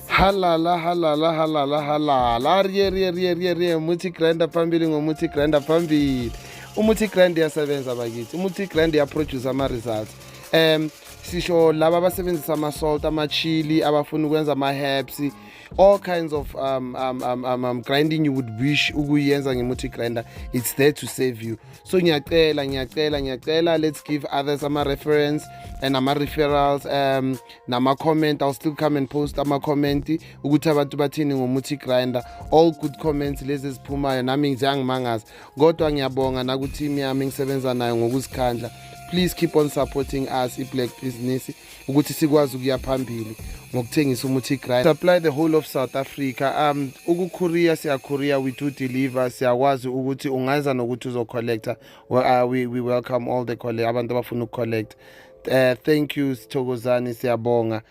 Halala, halala, halala, halala, rie rie rie rie rie. Muthi grinder phambili, ngomuthi grinder phambili. Umuthi grinder iyasebenza bakithi, umuthi grinder iyaproduce ama-results. Sisho laba abasebenzisa ama-salt, ama-chili, abafuna ukwenza ama-herbs, all kinds of grinding you would wish ukuyenza ngemuthi grinder, it's there to save you. So ngiyacela, ngiyacela, ngiyacela, let's give others ama-reference and ama-referrals nama-comment. I'll still come and post ama-comment ukuthi abantu bathini ngomuthi grinder. All good comments lezi eziphumayo, nami ziyangimangaza, kodwa ngiyabonga naku-team yami engisebenza nayo ngokuzikhandla. Please keep on supporting us, i-black business, ukuthi sikwazi ukuya phambili ngokuthengisa umuthi grinder. Supply the whole of South Africa. Ukucourier, siyacourier, we do deliver. Siyakwazi ukuthi ungaza nokuthi uzocollecta. Well, we welcome all the abantu abafuna ukucollect. Thank you, sithokozani, siyabonga.